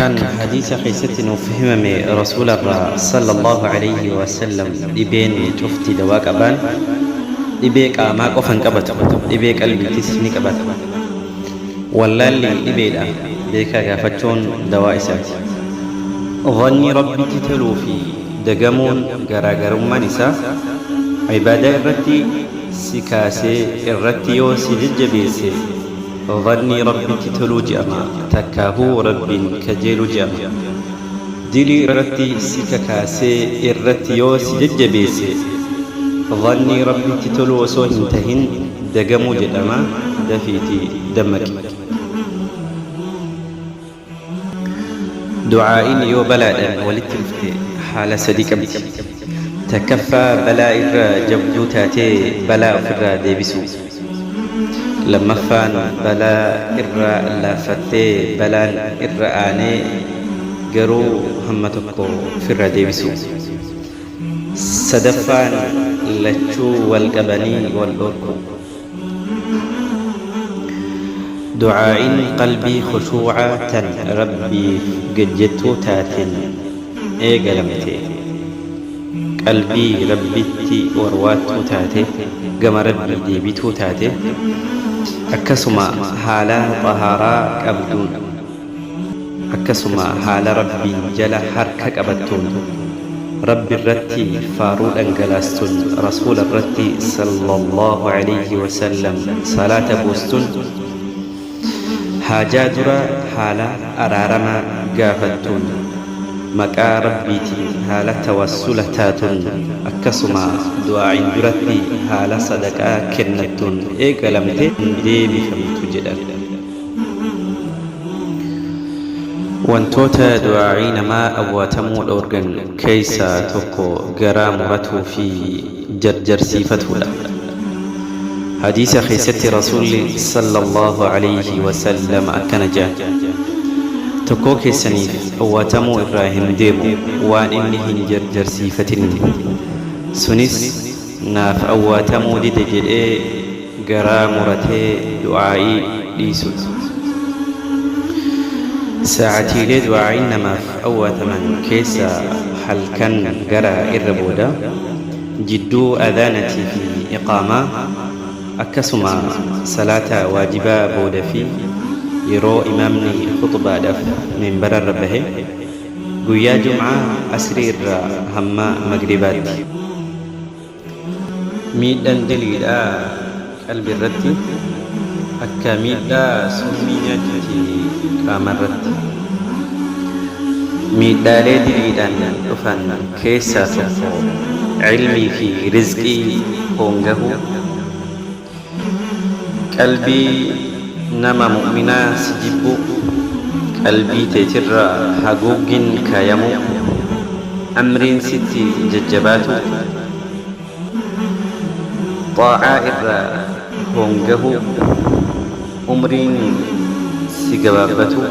Kan hadiisa keessatti nuuf himame Rasuularraa sallallaahu aleyhi wa sallam dhibeen cufti dawaa qabaan dhibee qaamaa qofa hin qabatu dhibee qalbiitis ni qabata. Wallaalli dhibeedha beekaa gaafachuun dawaa isaati. Dhannii Rabbitti toluu fi dagamuun garaagarummaan isaa ibaadaa irratti si kaasee irratti yoo si jajjabeesse Dhannii Rabbitti toluu je'ama, takkaahuu Rabbiin kajeeluu je'ama. Dilii irratti si kakaasee irratti yoo si jajjabeesse, dhannii Rabbitti toluu osoo hin tahin dagamuu jedhama, dafiitii dammaqi. Du'aa'iin yoo balaadhaan walitti dhufte haala sadi qabdi. Takkaffaa balaa irra jabduu taatee balaa ofirraa deebisuu. Lammaffaan balaa irra laaffattee balaan irra aanee garuu hamma tokko ofirraa deebisuu. Sadaffaan lachuu wal qabanii wal dhorkuu. Du'aa'iin qalbii khushuu'a tan Rabbiif gad jettuu taateen eegalamte, qalbii Rabbitti warwaattuu taate, gama Rabbii deebituu taate, akkasuma haala xahaaraa qabduun, akkasuma haala Rabbiin jala harka qabattuun, Rabbi irratti faaruu dhangalaastun, Rasuula irratti sallallaahu aleyhi wa sallam salaata buustun, haajaa dura haala araarama gaafattuun, maqaa Rabbiitiin haala tawassula taatun, akkasuma du'aa'iin duratti haala sadaqaa kennattuun eegalamte hin deebifamtu jedhan. Wantoota du'aa'ii namaa awwaatamuu dhoorgan keeysaa tokko garaa muratuu fi jarjarsiifatuudha. Hadiisa keessatti Rasuulli sallallaahu aleyhi wasallam akkana je'an, Tokkoo keessaniif awwaatamuu irraa hin deemu waan inni hin jarjarsiifatiniin. Sunis naaf awwaatamuu dide jedhee garaa muratee du'aa'ii dhiisuudha. Saa'atiilee du'aa'iin namaaf awwaataman keessaa halkan gara irra boodaa, jidduu adhaanatii fi iqaamaa, akkasuma salaata waajibaa booda fi yeroo imaamni khuxbaadhaaf minbararra bahe, guyyaa jum'aa asrii irraa hamma maghribaatti. Miidhaan diliidhaa qalbi irratti akka miidhaa summii nyaachuuti qaama irratti. Miidhaalee diliidhaan dhufan keessaa tokko ilmii fi rizqii hoongahuu, qalbii nama mu'minaa si jibbuu, qalbii teetirra haguuggiin kaayamuu, amriin sitti jajjabaatuu, xaa'aa irraa hoongahuu, umriin si gabaabbatuu,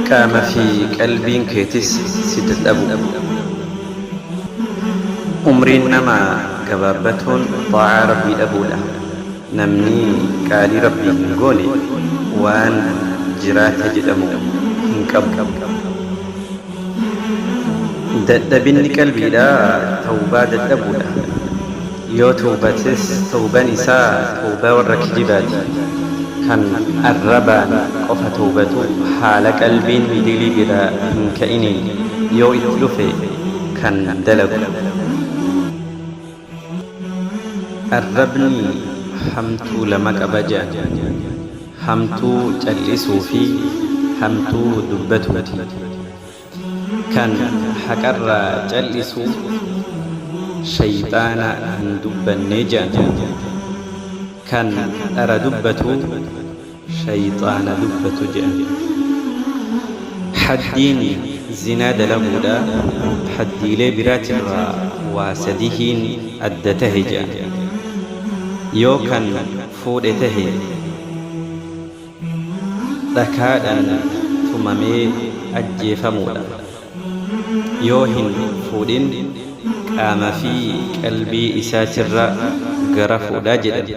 qaama fi qalbiin keetis si dadhabuu. Umriin nama gabaabbatuun xaa'aa Rabbii dhabuudha. Namni qaalii Rabbii hin goone waan jiraate jedhamu hin qabu. Dadhabinni qalbiidhaa tawbaa dadhabuudha. Yoo tawbates tawban isaa tawbaa warra kijibaati. Kan arrabaan qofa tawbatu haala qalbiin dilii biraa hin ka'iniin yoo itti dhufe kan dalagu. Arrabni hamtuu lama qaba je'an. Hamtuu cal'isuu fi hamtuu dubbatuuti. Kan haqarraa cal'isu shayxaana hin dubbanne je'an. Kan dhara dubbatu shayxaana dubbatu je'an. Haddiin zinaa dalaguudha haddiilee biraatirraa waa sadihiin adda tahe je'an. Yoo kan fuudhe tahe dhakaadhan tumamee ajjeefamuudha. Yoo hin fuudhin qaama fi qalbii isaatirra garafuudha jedhan.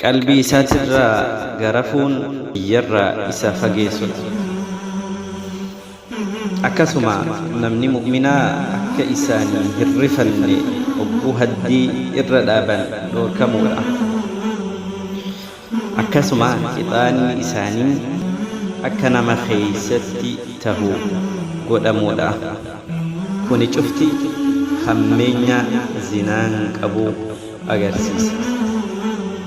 Qalbii isaatirraa garafuun biyyarraa isa fageessudha. Akkasuma namni mu'minaa akka isaanii hin rifanne hogguu haddii irra dhaaban dhoorkamuudha. Akkasuma qixaanni isaanii akka nama keeysatti tahu godhamuudha. Kuni cufti hammeenya zinaan qabu agarsiisa.